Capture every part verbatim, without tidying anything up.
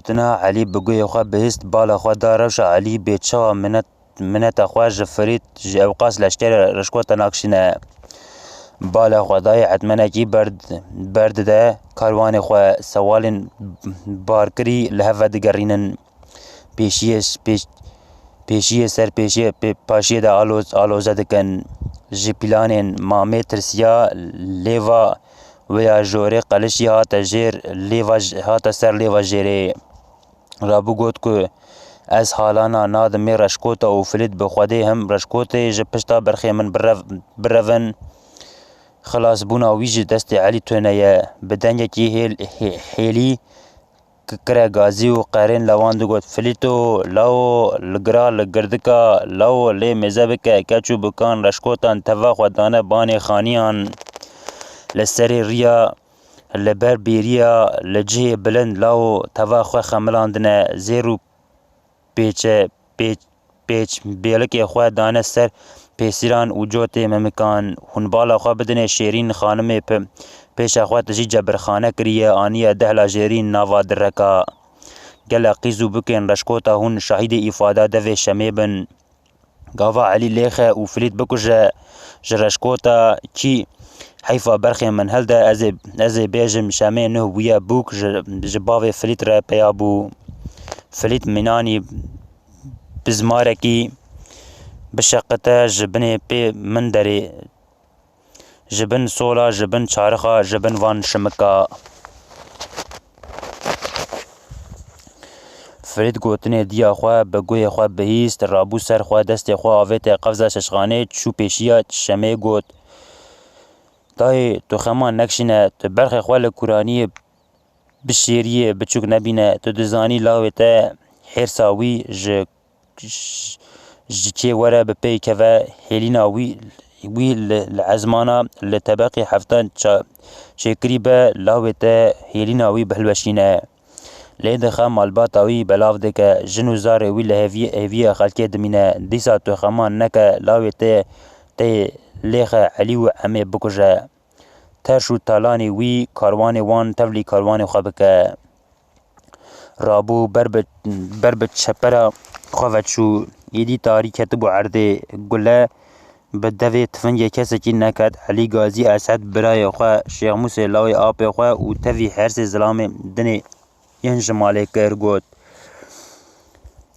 Tina Elî bi guhê xwe bihîst, bala xwe da rewşa Elî bê çawa minet, mineta xwe ji Firîd, ji ewqas leşkerê reşkota nakşîne. Bala xwe dayê etmenekî berd-, berdide karwanê xwe, sewalên barkirî li hev vedigerînin. Pêşiyê, pêş-, pêşiyê ser pêşiyê pê-, paşiyê de aloz-, aloze dikin. Ji pîlanên Mamê tirsiya lêva wê ya jorê qelişî hate jêr lêva j-, hate ser lêva jêrê. Rabû got ku ez halana nadim ê Reşkota û Filît bi Xwedê him Reşkotê ji pişta berxê min birev-, birevin. Xilasbûna wî ji destê Elî tune ye. Bi dengekî hêl-, hê-, hêlî k-, kire gazî û qerên lewan digot, Filîto, lawo, li gira, li girdika, lawo, lê mêze bike, keç û bikan, Reşkotan teva xwe dane banê xaniyan. Li serê riya, li ber bêriya, li cihê bilind, lawo, teva xwe xemilandine, zêr û pêçe, pêç-, pêç bêlikê xwe dane ser pêsîran û cotê mimikan. Hûn bala xwe bidinê Şêrîn xanimê, pe-, pêşa xwe tijî cebirxane kiriye, aniye dehla Şêrîn nava direka. Gele qîz û bikên Reşkota hûn şahîdê îfada devê Şemê bin. Gava Elî lêxe û Filît bikuje, ji Reşkota kî heyfa berxê min hilde, ez ê, ez ê bêjim Şemê nuh bûye bûk ji, ji bavê Filît re peya bû. Filît mînanî bizmarekî bişeqite ji binê pê min derê, ji bin sola, ji bin çarixa, ji bin van şimika. Firîd gotinê diya xwe bi guhê xwe bihîst, rabû ser xwe, destê xwe avête qevza şeşxanê, çû pêşiya Şemê got, Dayê, tu xeman nekşîne, tu berxê xwe li kuraniyê bişêriyê biçûk nebîne, tu dizanî lawê te hêrsa wî ji, ji, ji kê were bi pey keve, hêlîna wî, wî li, li ezmana li tebeqê heftan ça-, çêkirî be, lawê te hêlîna wî bihilweşîne. Lê dixe malbata wî belav dike, jin û zarê wî li hêviyê, hêviyê xelkê dimîne, dîsa tu xeman neke, lawê te, te lêxe Elî û Emê bikuje. Terş û talanê wî karwanê wan tevlî karwanê xwe bike. Rabû ber bi, ber bi çepera xwe ve çû. Êdî tarî ketibû erdê. Gule bi devê tifingê kesekî neket. Elî Gazî Esed birayê xwe, Şêxmûsê lawê apê xwe û tevî hersê zilamê dinê yên ji malê kir, got,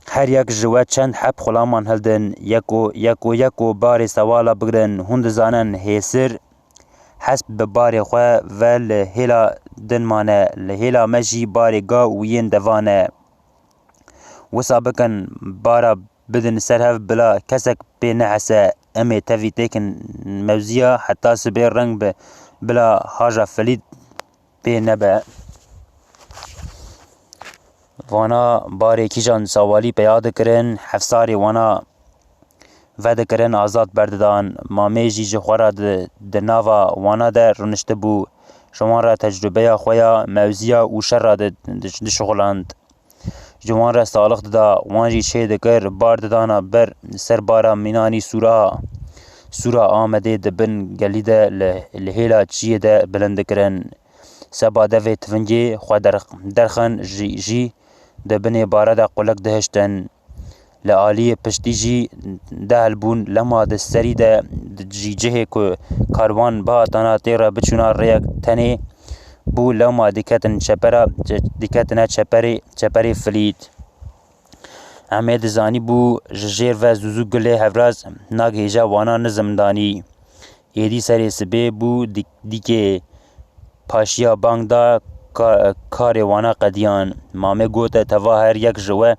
Her yek ji we çend heb xulaman hildin, yeko, yeko, yeko barê sewala bigrin, hûn dizanin hêsir hesp bi barê xwe ve li hêla din mane, li hêla me jî barê ga û yên devan e. Wisa bikin, bara bidin ser hev bila kesek pê nehese, em ê tevî têkin mewziya heta sibê reng bi bila haja Filît pê nebe. Vana barê kîjan sawalî peya dikirin, hefsarê wana vedikirin azad berdidan. Mamê jî ji xwe re di, di nava wana de rûniştibû. Ji wan re tecrûbeya xwe ya mewziya û şer re di, di, dişixuland. Ji wan re salix dida, wan jî çê dikir, bar didana ber ser bara mînanî sûra. Sûra Amedê di bin gelî de li, li hêla çiyê de bilind dikirin. Seba devê tifingê xwe derx-, derxin jî, jî di binê bare de qulek dihiştin. Li aliyê piştî jî dehil bûn, lema di serî de jî cihê ku karwan bihatana tê re biçûna rêyek tenê bû, lema diketin çepera, diketine çeperê, çeperê Filît. Em ê dizanîbû ji jêr ve zûzû gulê hevraz nagihêje wana nizimdanî. Êdî serê sibê bû, dî-, dîkê paşiya bang da, ka-, karê wana qediyan. Mamê gote, Teva her yek ji we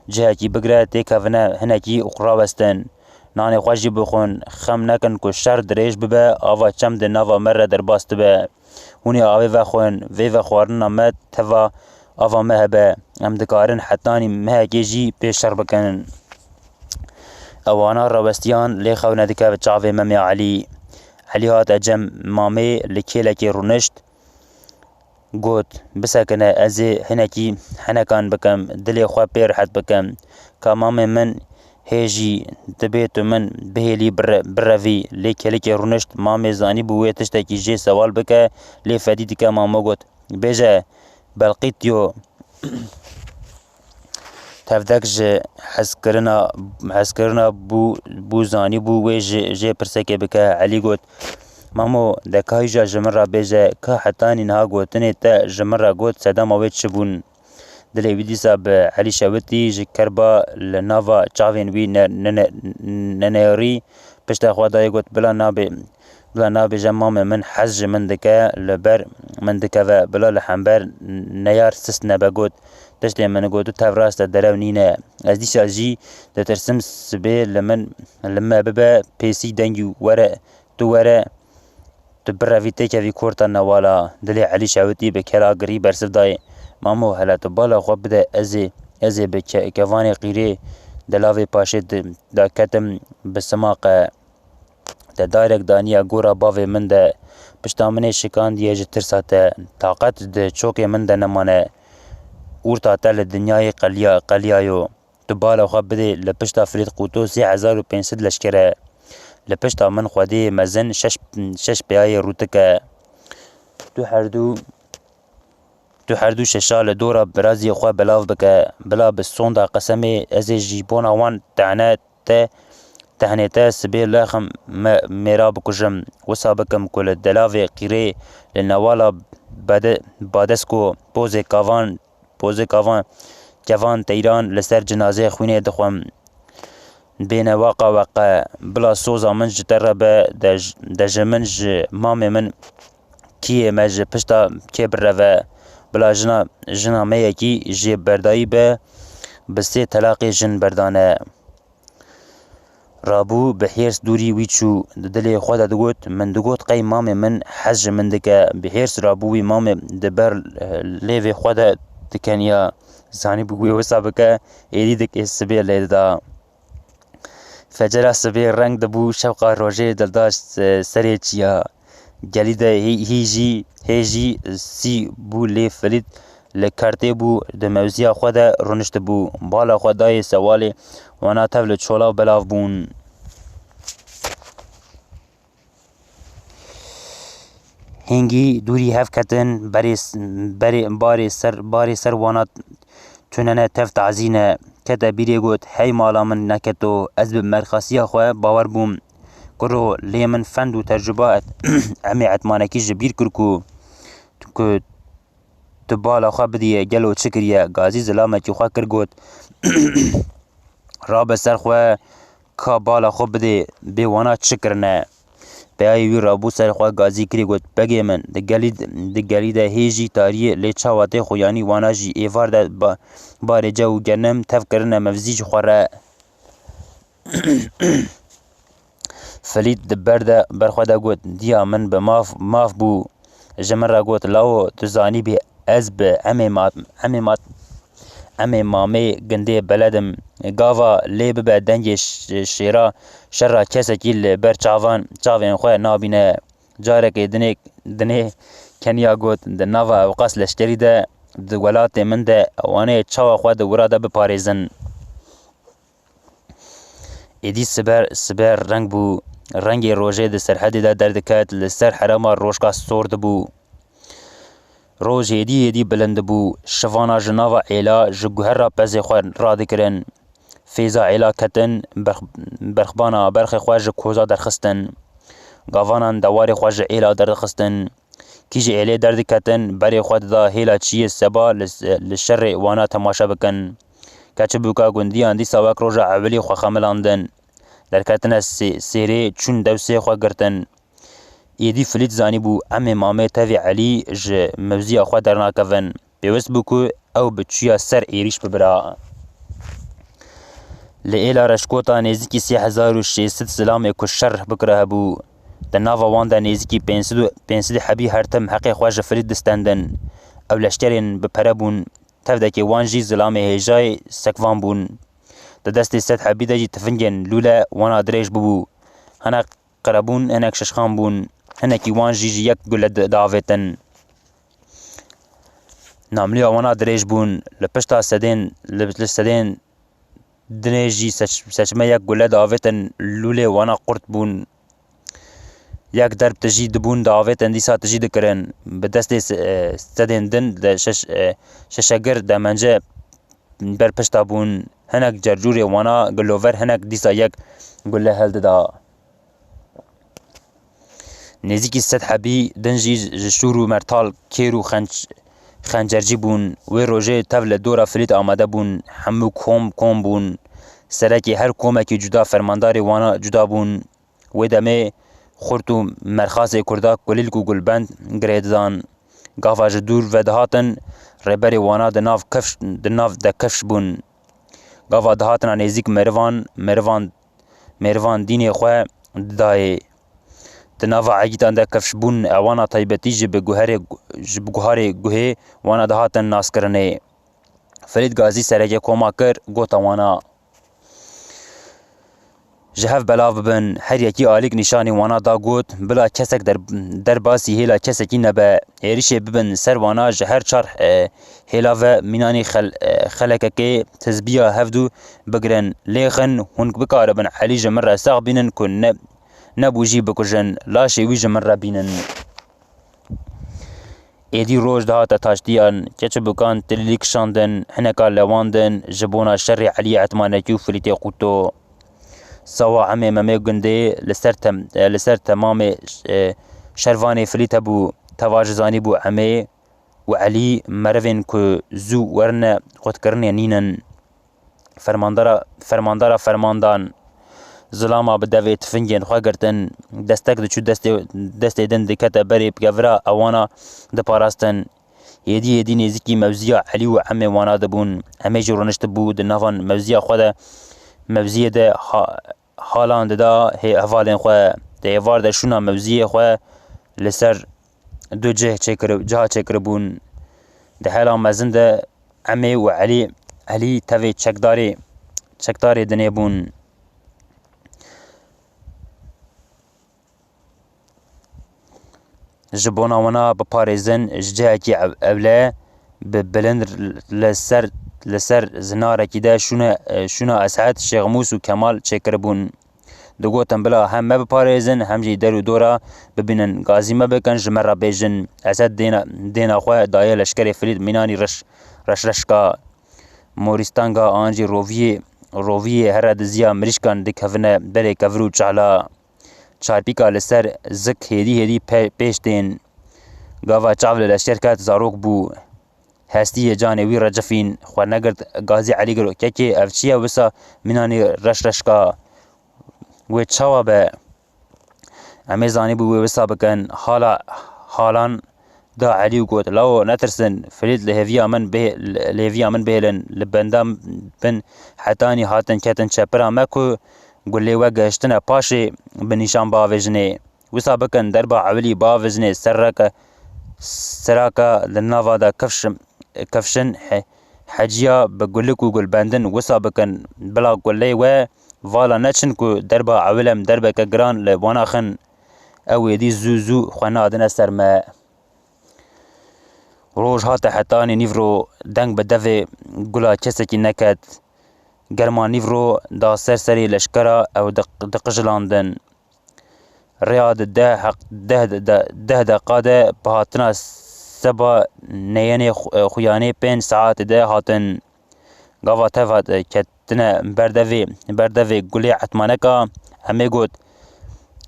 cihekî bigire, têkevine hinekî û rawestin. Nanê xwe jî bixwin. Xem nekin ku şer dirêj bibe, ava çem di nava me re derbas dibe. Hûn ê avê vexwin, vê vexwarina me teva ava me hebe. Em dikarin hetanî mehekê jî pê şer bikin. Ewana rawestiyan lê xew nedikeve çavê Memê Elî. Elî hate cem Mamê li kêlekê rûnişt. Got, Bisekine, ez ê hinekî henekan bikim, dilê xwe pê rihet bikim. Ka Mamê min hê jî dibê tu min bihêlî bire-, birevî. Lê kêlikê rûnişt, Mamê zanîbû wê tiştekî jê sewal bike, lê fedî dike. Mamo got, Bêje, Belqîtyo, Tevdek ji hezkirina, hezkirina bû, bû zanîbû wê ji, jê pirsekê bike. Elî got, Mamo, de ka hîja ji min re bêje, ka hetanî niha gotinê te ji min re got sedema wê çi bûn? Dilê wî dîsa bi Elî şewitî, ji kerba li nava çavên wî ne-, ne-, ne-, nenêrî. Pişta xwe dayê got, Bila nabê, bila nabêje mamê min hez ji min dike, li ber min dikeve, bila li hember neyar sist nebe. Got, Tiştê min got, tev rast e, derew nîne. Ez dîsa jî ditirsim sibê li min, li me bibe pêsî dengî, were, tu were, tu birevî têkevî korta newala. Dilê Elî şewitî, bi kela girî bersiv dayê, Mamo, hele tu bala xwe bide, ez ê, ez ê bi ke-, kevanê qîrê de lavê paşê de, de ketim bi simaqe. Te dayrek daniye gora bavê min de, pişta min ê şikandiye ji tirsa te, taqet di çokê min de nemane. Orta te li dinyayê qeliya-, qeliyayo. Tu bala xwe bidê li pişta Filît Qûto sê hezar û pênc sed leşker e. Li pişta min xwediyê mezin şeş, şeş pêyayê rûtik e. Tu herdû, tu herdû şeşa li dora biraziyê xwe belav bike. Bila bi sonda qesemê ez ê ji bona wan tehne te, tehnê te sibê lexim me, mêra bikujim. Wisa bikim ku li delavê qîrê li newala bade-, badesko pozê kavan, pozê kavan, kevan teyran li ser cinazê xwînê dixwim. Bêne waqa weqe, bila soza min ji te re be, de j-, de ji min ji mamê min kiyê me ji pişta kê bireve. Bila jina, jina me yekî jê berdayî be, bi sê telaqê jin berdane. Rabû bi hêrs dûrî wî çû, di dilê xwe de digot, Min digot qey mamê min hez ji min dike. Bi hêrs rabû wî mamê di ber, eh, lêvê xwe de dikeniya. Zanîbû wê wisa bike, êdî dikê sibê lê dida. Fecera sibê reng dibû, şewqa rojê dilda s-, serê çiya. Gelî de hî-, hî jî, hê jî sî bû, lê Filît li kertê bû, di mewziya xwe de rûniştibû. Bala xwe dayê sewalê, wana tev li çola belav bûn. Hingî dûrî hev ketin, berê s-, berê, barê ser, barê ser wana tunene tev tazî ne. Kete bîrê got, Hey mala min neketo, ez bi merxasiya xwe bawer bûm. Kuro, lê min fend û tecrûba et-, em ê etmanekî ji bîr kir ku, ku tu bala xwe bidî, gelo çi kiriye? Gazî zilamekî xwe kir got, Rabe ser xwe, ka bala xwe bidê, bê wana çi kirine? Peyayê wî rabû ser xwe gazî kirî got, Begê min, di gelî, di gelî de hê jî tarî ye, lê çawa tê xuyanî wana jî êvar de ba-, barê cew û genim tev kirine mevzî ji xwe re. Filît di ber de, ber xwe de got, Diya min bi maf, maf bû. Ji min re got, Lawo, tu zanîbî ez bi emê ma-, emê ma-, emê mamê gindê beled im. Gava lê bibe dengê ş-, şêra şerra kesekî li ber çavan, çavên xwe nabîne. Carekê dinê, dinê keniya got, Di nava ewqas leşkerî de, di welatê min de, ewanê çawa xwe di wira de biparêzin. Êdî siber, siber reng bû. Rengê rojê di serhedê de derdiket, li ser herêma rojka sor dibû. Roj êdî êdî bilind dibû. Şivana ji nava êla ji guhera pezê xwe radikirin. Fêza êla ketin, berx-, berxbana berxê xwe ji koza derxistin. Gavanan dewarê xwe ji êla derdixistin. Kî ji êlê derdiketin, berê xwe dida hêla çiyê seba li, li şerê wana temaşe bikin. Keçibûka gundiyan dîsa wek roja ewilî xwe xemilandin. Derketine sê-, sêrê çûn dewsê xwe girtin. Êdî Filît zanîbû emê mamê tevî Elî ji mewziya xwe dernakevin. Pêwist bû ku ew bi çûya ser êrîş bibira. Li êla Reşkota nêzîkî sê hezar û şêst sed zilamê ku şer bikira hebû. Di nava wan de nêzîkî pênc sed û, pênc sed hebî her tim heqê xwe ji Filît distendin. Ew leşkerên bi pere bûn. Tevdekê wan jî zilamê hêjayê sekvan bûn. Di destê sed hebî de jî tifingên lûle wana dirêj bûbû. Hinek qire bûn, hinek şişxan bûn. Hinekî wan jî ji yek gule di-, diavêtin. Namliya wana dirêj bûn. Li pişta sedên, li, li sedên dinê jî seç-, seçme yek gule diavêtin, lûlê wana qurt bûn. Yek derb tijî dibûn, diavêtin, dîsa tijî dikirin. Bi destê se-, e, sedên din de şeş-, e, şeşegir demence ber pişta bûn. Hinek cercûrê wana gilover hinek dîsa yek gule hildida. Nêzîkî sed hebî din jî ji şûr û mertal kêr û xenc-, xencercî bûn. Wê rojê tev li dora Filît amade bûn. Hemû kom kom bûn. Serekê her komekî cuda, fermandarê wana cuda bûn. Wê demê xurt û merxasê Kurda kulîlk û gulbend girê didan. Gava ji dûr ve dihatin, rêberê wana di nav kifş, di nav de kifş bûn. Gava dihatina nêzîk merivan, merivan, merivan dînê xwe didayê. Di nava egîtan de kifşbûn ewana taybetî ji bi guherê, ji bi guharê guhê wana dihatin naskirinê. Filît Gazî serekê koma kir, gota wana: Ji hev belav bibin. Her yekî alîk nîşanî wana da, got: Bila kesek der-, derbasî hêla kesekî nebe. Êrişê bibin ser wana ji her çar, e, hêla ve mînanî xel-, e, xelekekê tizbiya hevdû bigirin. Lêxin hûn bikaribin Elî ji min re sax bînin ku ne, nebû jî bikujin. Laşê wî ji min re bînin. Êdî roj dihate taştiyan, keçibûkan tilîlî kişandin, hineka lewandin ji bona şerê Elî Etmanekî û Filîtê Qûto. Sawa Emê Memê gundê li ser tem-, li ser temamê, e, şervanê Filît hebû. Teva ji zanîbû Emê û Elî merivên ku zû werine qutkirinê nînin. Fermandara, fermandara fermandan, zilama bi devê tifingên xwe girtin, destek diçû destê, destê din dikete berê kevira ewana diparastin. Êdî êdî nêzîkî mewziya Elî û Emê wana dibûn. Emê jî rûniştibû di navan mewziya xwe de, mewziyê de ha-, halan dida hê hevalên xwe. Di êvar de şûna mewziyê xwe li ser du cih çêkiri-, ciha çêkiribûn. Di hela mezin de Emê û Elî, Elî tevê çekdarê, çekdarê dinê bûn. Ji bona wana biparêzin, ji cihekî ev-, ewle bi bilind li ser, li ser zinarekî de şûne, şûna Esed, Şêxmûs û Kemal çêkiribûn. Digotin: Bila hem me biparêzin, hem jî der û dora bibînin. Gazî me bikin, ji me re bêjin. Esed dêna, dêna xwe daye leşkerê Filît mînanî reş, reşreşka. Morîstanga an jî roviyê, roviyê here diziya mirîşkan dikevine berê kevir û çala. Çarpîka li ser zik hêdî hêdî pe-, pêş tên. Gava çav li leşker ket, zarok bû. Hestiyê canê wî recifîn, xwe negirt, Gazî Elî giro: Kekê, ev çi ye wisa mînanî reşreşka? Wê çawa be? Em ê zanîbû wê wisa bikin. Hala, halan da Elî û got: Lawo, netirsin, Filît li hêviya min bihê-, li hêviya min bihêlin, li benda bin hetanî hatin ketin çepira me ku gulê we gihiştine paşê bi nîşan bavêjinê. Wisa bikin, derba ewilî bavêjinê serreke, seraka li nava de kifş-, kifşin he-, heciya bi gulik û gulbendin wisa bikin. Bila gulê we vala neçin ku derba ewil em derbeke giran li wana xin. Ew êdî zû zû xwe nadine ser me. Roj hate hetanî nîvro deng bi devê gula kesekî neket. Germa nîvro da ser serê leşkera ew diq-, diqijilandin. Rêya di deh heq-, deh de, deh deqa de bi hatina seba neyenê xu-, xuyanê pênc saetê de hatin. Gava tev hat, ketine berdevê, berdevê gulê etmaneka, Emê got: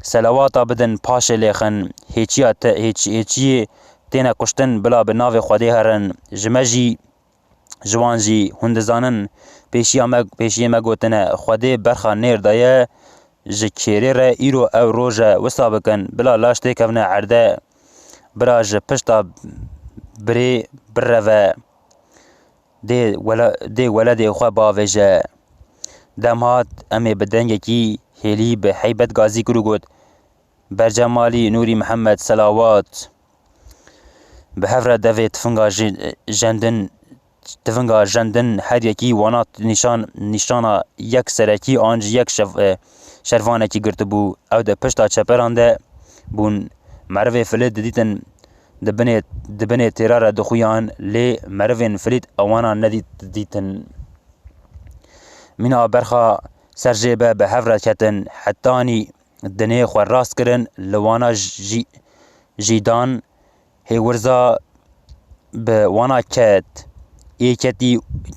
Selawata bidin paşê lêxin, hêçiya te, hêç-, hêçiyê têne kuştin bila bi navê Xwedê herin. Ji me jî, ji wan jî, hûn dizanin, pêşiya me, pêşiyê me gotine, Xwedê berxa nêr daye, ji kêrê re îro ew roj e, wisa bikin, bila laş têkevine erde, bira ji pişta birê bireve, dê wele-, dê weledê xwe bavêje. Dem hat, Emê bi dengekî hêlî bi heybet gazî kir û got: Bercemalî Nûrî Mihemed, selawat. Bi hev re devê tifinga jî-, jendin, tifinga jendin her yekî wana nîşan, nîşana yek serekî an jî yek şev-, e, şervanekî girtibû. Ew di pişta çeperan de bûn. Merivê Filît didîtin di binê, di binê têra re dixuyan, lê merivên Filît ewana nedît-, didîtin. Mîna berxa ser jê be bi hev re ketin, hetanî dinê xwe rast kirin, li wana jî-, jî dan hêwirza bi wana ket. ê ketî,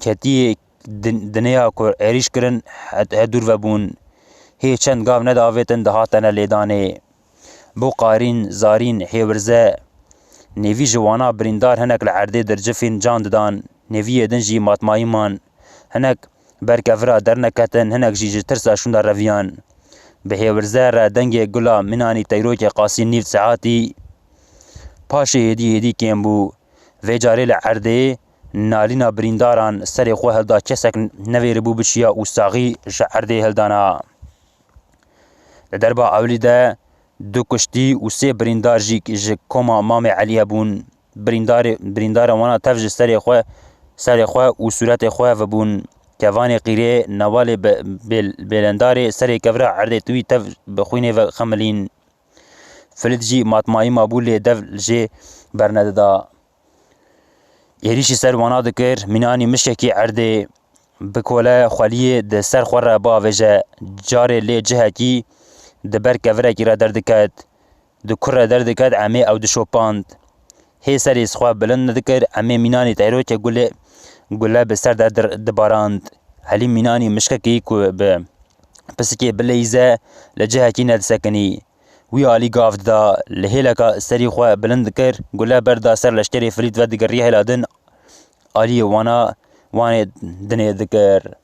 ketiyê din-, dinêya ku êrîş kirin, he, he dûr vebûn. Hê çend gav nedavêtin dihatene lêdanê. Bo qarîn, zarîn, hêwirze. Nêvî ji wana birîndar hinek li erdê dircifîn can didan. Nêviyê din jî matmayî man. Hinek ber kevira derneketin, hinek jî ji tirsa şûnda reviyan. Bi hêwirze re dengê gula Minanî Teyrokê qasî nîv saetî paşê hêdî hêdî kêm bû. Vê carê li erdê nalîna birîndaran serê xwe hilda, kesek nevêribû biçiya û saxî ji erdê hildana. Li derba ewlî de du kuştî û sê birîndar jî ji koma Mamê Eliyê bûn. Birîndarê, birîndara wana tev ji serê xwe, serê xwe û sûretê xwe vebûn. Kevanê qîrê, newalê be-, bêl-, bêlendarê serê kevira erdê tûyî tev bi xwînê ve xemilîn. Filît jî matmayî mabû lê dev jê bernedida. Êrîşî ser wana dikir, Mînanî mişkekî erdê bi kole xweliyê di ser xwe re biavêje. Carê lê cihekî di ber kevirekî re derdiket. Di kur re derdiket, Emê ew dişopand. Hê serê xwe bilind dikir, Emê Mînanî Teyrokê gulê, gule bi ser de dir-, dibarand. Elî Mînanî mişkekî ku bi pisikê bileyîze li cihekî nedisekinî. Wî alî gav dida, li hêleka serî xwe bilind dikir, gule berda ser leşkerê Filît ve digeriya hêla din, aliyê wana, wanê dinê dikir.